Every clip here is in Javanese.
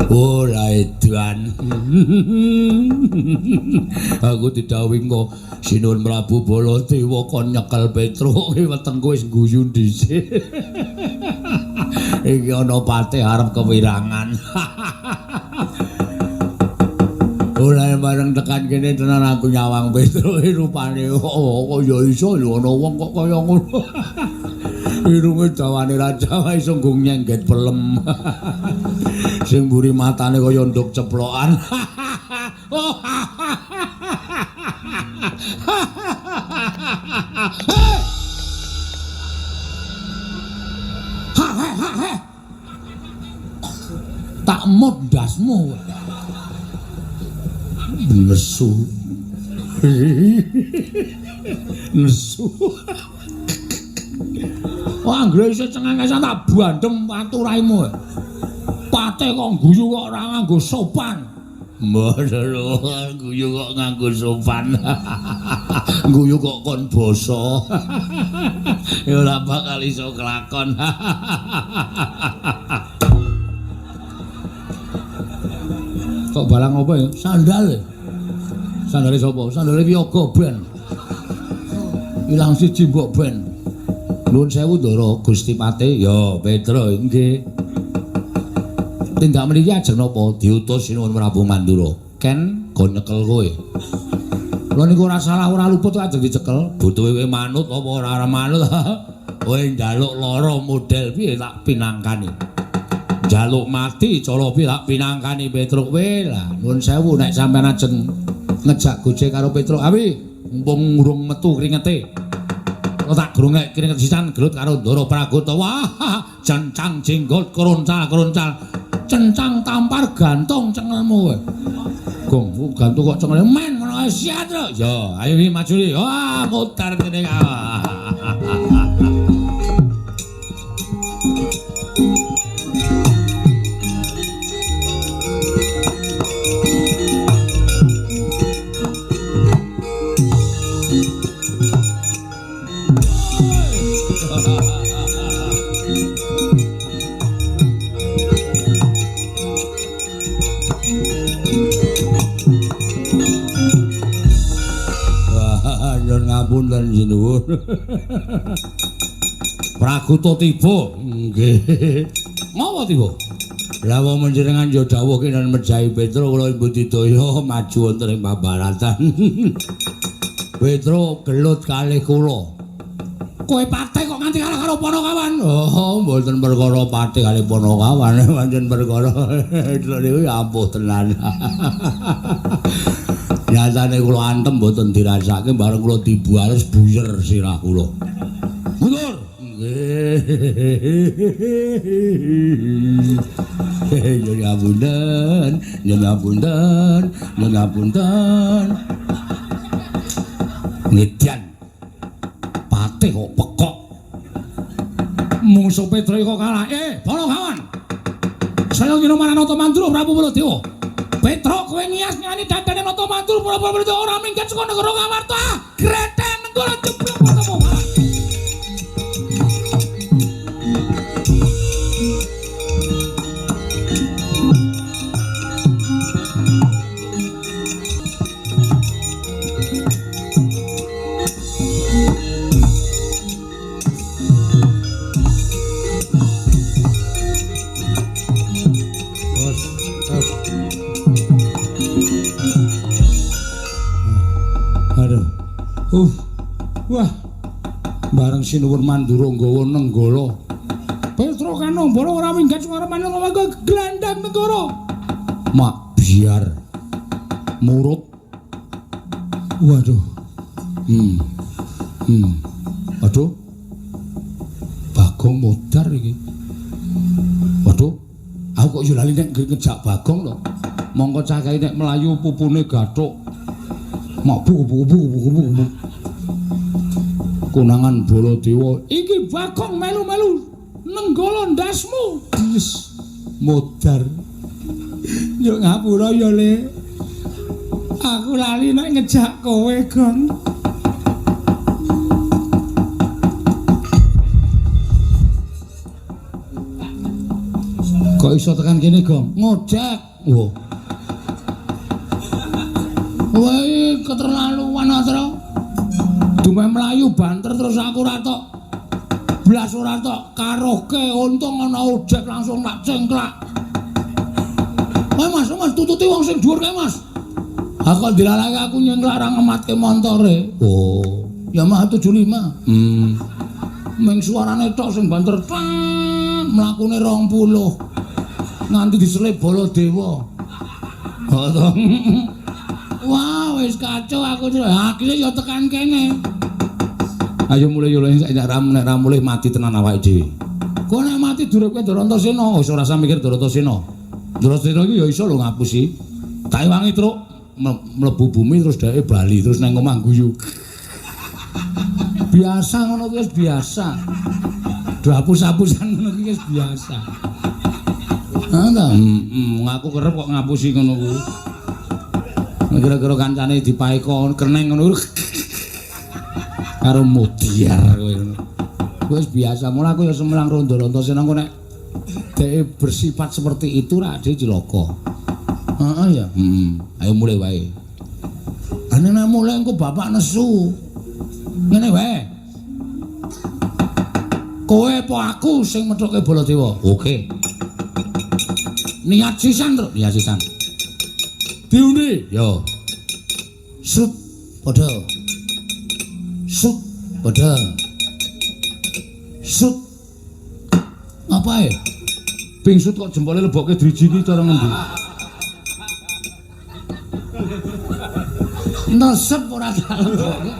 Ora edan. Aku didhawuhi engko Sinuwun Prabu Baladewa kon nyekel Petruk wetengku wis guyu dhisik. Iki ana patih arep kewirangan. Ora bareng tekan kene tenan aku nyawang Petruk rupane kok ya iso lho ana wong kok kaya ngono. Irunge dawane raja iso nggo nyengget pelem. Sing mburi matane kaya nduk ceplokan. Tak mut ndasmu. Nesu. Nesu. Wah, anggere iso cengengesan tak bandem watu raimu. Patih kok guyu kok ora nganggo sopan. Mboten lho, guyu kok nganggo sopan. Guyu kok kon basa. Ya ora bakal iso kelakon. Kok barang apa ya? Sandal. Sandale sapa? Sandale Wiyaga ben. Ilang siji mbok ben. Nuwun sewu Ndara Gusti Patih. Ya, Petra nggih. Tindak mriki ajeng napa? Diutus Sinuwun Prabu Mandura. Ken go nyekel kowe. Lha niku ora salah ora luput ajeng dicekel. Butuhe kowe manut apa ora manut? Kowe njaluk lara model piye tak pinangkani. Njaluk mati cara piye tak pinangkani Petruk kowe. Lah nuwun sewu nek sampean ajeng ngejak gojek karo Petruk awi mumpung urung metu kringete. Kok tak grungek kringet sisan gelut karo Ndara Pragota. Wah, cencang jenggot kroncal-kroncal. Cencang tampar gantung cengelmu kowe. Gong, gantung kok cengele men ngono ae siat lho. Ya, ayo iki maju iki. Wah, mutar kene. Ngapunten sinuwun. Praguta tiba. Nggih. Ngapa tiba? Lah wong panjenengan ya dawuh kinan mejahi Petruk kula budidaya maju wonten ing pambaratan. Petruk gelut kalih kula. Kowe patih kok nganti kalah karo Panakawan? Oh, mboten perkara patih kalih Panakawan, pancen perkara niku ampuh tenan. Nyatane kula antem mboten dirasake bareng kula dibuales buyer sirah kula. Mundur. Nggih. Nyuwun ngapunten, nyuwun ngapunten, nyuwun ngapunten. Ngedian. Patih kok pekok. Mungsuh Petruk kok kalah. Panakawan. Saya ngira marang Nata Mandura Prabu Baladewa. Petruk kowe ngias nyani dadane Nata Mandura Prabu Baladewa ora minggat saka negara Ngamarta. Greten nenggala jeblok ketemu. Wah, bareng Sinuwun Mandura nggawa nenggala. Petruk Kanangbala ora minggat saka manungsa glandang negara. Mak biar murut. Waduh. Waduh. Bagong modar iki. Waduh. Aku kok yo lali nek ngejak Bagong to. Mongko cah kae nek mlayu pupune gathuk. Mak bu bu bu bu bu. Konangan Baladewa, iki Bagong melu-melu nenggala ndasmu. Yes, modar. Yo ngapura ya, Le. Aku lali nek ngejak kowe, Gong. Kok iso tekan kene, Gong? Ngojek. Wah. Wah, keterlaluan atra. Dumeh mlayu banter terus aku ora tok. Blas ora tok karoke, untung ana ojek langsung tak cengklak. Wah, Mas, Mas tututi wong sing dhuwur kae, Mas. Aku kok dilalake aku nyengklak ora ngematke montore. Oh, Yamaha 75. Ming suarane tok sing banter mlakune 20. Nganti diselip Baladewa. Wah, wis kacau aku. Akhire ya tekan kene. Ayo mulih yo nek ra mulih mati tenan awake dhewe. Kok nek mati duripke Ndarantasena, wis ora usah mikir Ndarantasena. Ndarantasena iki ya iso lho ngapusi. Tak ewangi truk mlebu bumi terus dheke bali terus nang omah guyu. Biasa ngono kuwi wis biasa. Do hapus-hapusan ngono kuwi wis biasa. Ha ta? Aku kerep kok ngapusi ngono kuwi. Kira-kira kancane dipaeka keneng ngono karo mudiar kowe ngono. Wis biasa, mula aku ya semelang rondo Antasena engko nek dheke bersifat seperti itu ra dhewe cilaka. Heeh ya. Ayo mulih wae. Ane nek mulih engko bapak nesu. Ngene wae. Kowe apa aku sing methuke Baladewa? Oke. Niat sisan, Truk. Niat sisan. Diundi. Yo. Sut padha. Sut padha. Sut. Apa ae? Pingsut kok jempole lebokke driji iki cara ngendi? Nesep ora tak lebokke.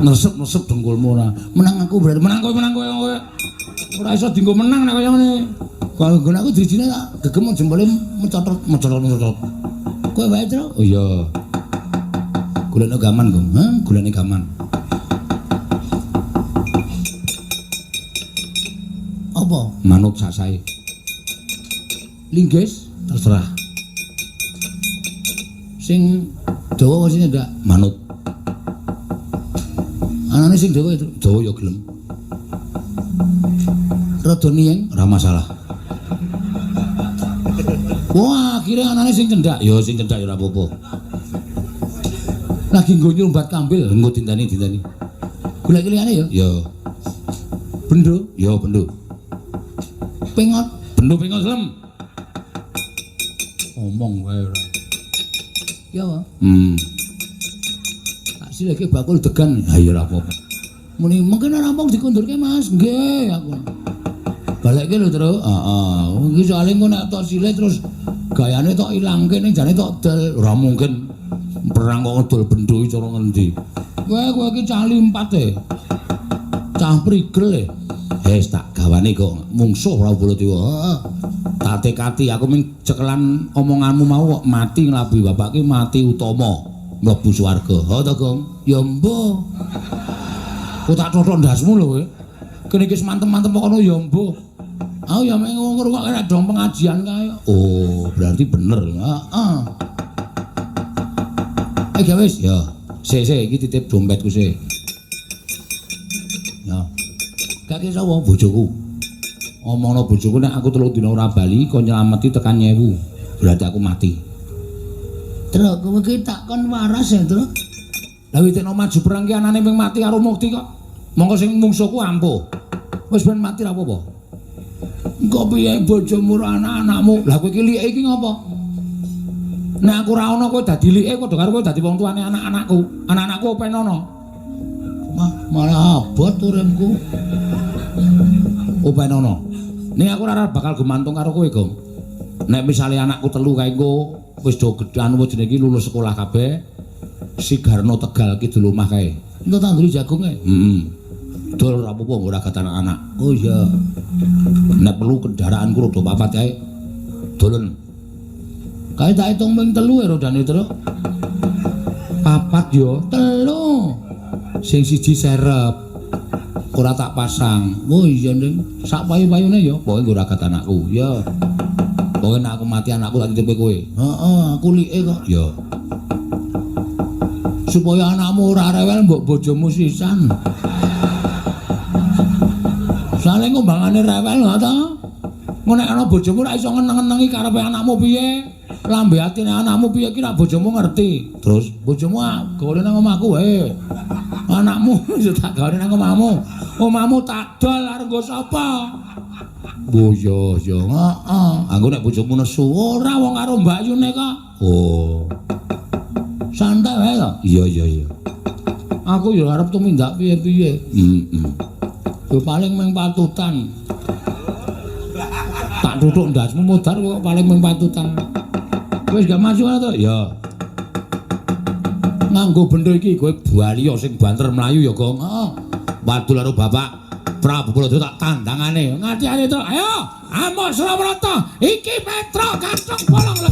Nesep-nesep dengkulmu ora. Menang aku berarti menang kowe, menang kowe. Ora iso dienggo menang nek kaya ngene. Kalau nggon aku drijine tak gegem jempole mecotot mecotot mecotot. Kowe wae, Tru. Oh iya. Golekno gaman, Gong. Hah, golekne gaman. Apa? Manut sasae. Linggis terserah. Sing dawa sing ndak manut. Anane sing dawa itu, dawa ya gelem. Rada niyeng ora masalah. Wah, akhire anane sing cendak. Ya sing cendak ya ora apa-apa. Lagi nggo nyumbat kambil, engko dinteni-dinteni. Golek liyane ya? Ya. Bendo? Ya, bendo. Pengot, bendo pengot lem. Omong wae ora. Ya apa? Tak sileke bakul degan. Ha ya ora apa-apa. Muni mungkin ora rampung dikundurke, Mas. Nggih, aku. Balekke lho, Truk. Heeh. Iki soalé engko nek tok silih terus gayane tok ilangke ning jane tok del. Ora mungkin perang kok ngedol bendo iki cara ngendi. Kowe kowe iki cah limpat e. Cah prigel e. Wis tak gawane kok mungsuh Prabu Baladewa. Heeh. Tak tekati aku ming cekelan omonganmu mau kok mati nglabuhi bapak ki mati utama mlebu swarga. Ha to, Gong? Ya mbuh. Kok tak thothok ndasmu lho kowe. Kene iki wis mantem-mantem kok kono ya mbuh. Aku ya mek ngrungokke nek dong pengajian kae. Oh, berarti bener. Heeh. Eh, ya wis, ya. Sik sik iki titip dompetku sik. Ya. Gak sapa bojoku. Omongno bojoku nek aku 3 dina ora bali kon nyelameti tekan 1000. Berarti aku mati. Truk kowe iki tak kon waras ya, Truk. Lah witekno maju perang ki anane ping mati karo mukti kok. Mongko sing mungsuhku ampuh. Wis ben mati ra apa-apa. Engko piye bojomu ora anak-anakmu? Lah kowe iki like iki ngopo? Nek aku ora ana kowe dadi like padha karo kowe dadi wong tuane anak-anakku. Anak-anakku open ana. Wah, malah abot uripku. Open ana. Ning aku ora bakal gumantung karo kowe, Gong. Nek misale anakku 3 kae engko wis do gedhe anu jenenge iki lulus sekolah kabeh. Si Garno Tegal kidul omah kae. Engko tanduri jagung kae. Heeh. Dol ora apa-apa ora gak anak-anak. Oh iya. Nek perlu kendaraanku roda papat kae. Dolen. Kae tak hitung ping 3 ya rodane, Truk. Papat yo, 3. Sing siji serep. Ora tak pasang. Oh iya, Ning. Sak payu-payune ya, pokoke nggo ragat anakku. Ya. Pokoke nek aku mati anakku tak titipe kowe. Heeh, aku like kok. Ya. Supaya anakmu ora rewel mbok bojomu sisan. Soale ngombangane rewel ha ta? Engko nek ana bojomu ora iso ngeneng-ngenengi karepe anakmu piye? Lambe atine anakmu piye ki rak bojomu ngerti. Terus bojomu gawe nang omahku wae. Anakmu ya tak gawe nang omahmu. Omahmu tak dol arep nggo sapa? Oh iya iya, heeh. Anggo nek bojomu nesu ora wong karo mbakyune kok. Oh. Santai wae to. Iya iya iya. Aku ya arep tumindak piye-piye. Heeh. Yo paling mung patutan. Tak tutuk ndasmu modar kok paling mung patutan. Wis gak masuk to? Ya. Nganggo bendho iki kowe bali sing banter mlayu ya, Gong. Heeh. Wadul karo Bapak Prabu Baladewa tak tandangane. Ngati-ati to. Ayo, amok Surabrata. Iki Petruk kathok bolong.